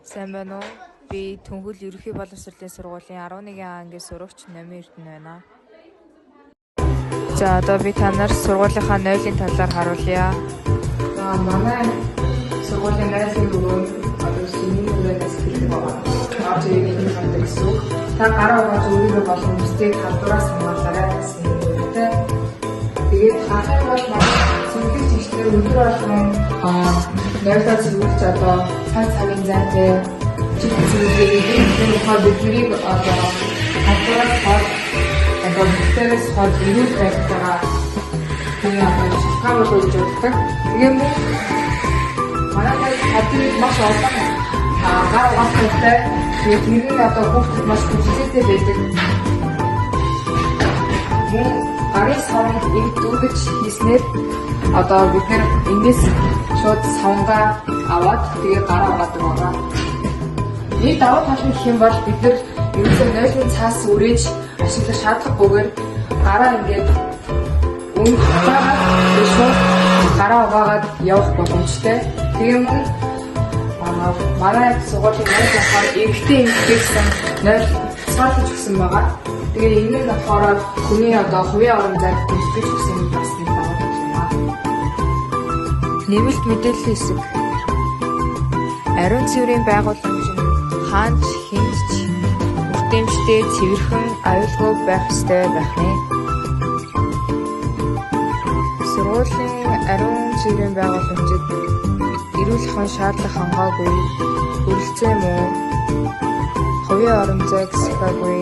Сайн байна уу? Би Төнхөл ерөнхий боловсролын сургуулийн 11 А ангийн сурагч Номын Эрдэнэ байна. За одоо би та нарт сургуулийнхаа нойлын талаар харуулъя. За манай сургуулийн нойлын өгөө одоо шинийн өгөөнөөс хэлдэг байгаа. Орж ирэх юм гардаг гэсэн үг. Та гараа угааж өөрийгөө болон бусдыг халдвараас хамгаалаарай гэсэн юм үүтэй. Тэгээд харах юм бол манай сэргэлж ихтэй өдөр болгон нойлоо цэвэрлж одоо цаг цагийн зайтай чиг цэвэрлэгээ хийх болохоор биднийг одоо халдвараас хол одоо бактериас хол эрүүл байдалтайгаа тийм одоо шалтгаан болов гэж боддог. Тэгээ мөн манай хадны маш олон гар угаалттай. Тэгээд тэр нь одоо хүүхдэд маш хүчтэй байдаг. Мөн гарын савнд эв дүүргэж хийснээр одоо бид нэр эндээс шууд савнгаа аваад тэгээ гараа угаадаг байгаа. Нэг давуу тал нь гэх юм бол бид нар ерөөсөө нойлын цаас үрээж ашиглах шаардлагагүйгээр гараа ингээд угаагаад тэгээ шууд гараа угаагаад явах боломжтой. Тэгээ мөн манай сургуулийн нойл болохоор эрэгтэй эмэгтэй гэсэн нойл тусгаарлаж өгсөн байгаа. Тэгээ энэ нь болохоор хүний одоо хувийн орон зайг гүйцэтгэж өгсөн бас нэг давуу тал юм аа. Нэмэлт мэдээллийн хэсэг. Ариун цэврийн байгууламж нь хаана ч хэнд ч хүртээмжтэй, цэвэрхэн, аюулгүй байх ёстой байх нь. Сургуулийн ариун цэврийн байгууламжид эрүүл ахуйн шаардлага хангаагүй, хүрэлцээ муу, хувийн орон зайг сахиагүй,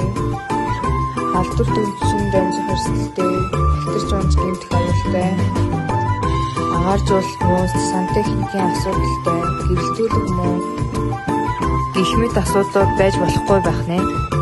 халдварт өвчин дамжих эрсдэлтэй, бактерич унж гэмтэх аюултай, агааржуулалт муу, сантехникийн асуудалтай, гэрэлтүүлэг муу гэх мэт асуудлууд байж болохгүй байх нь.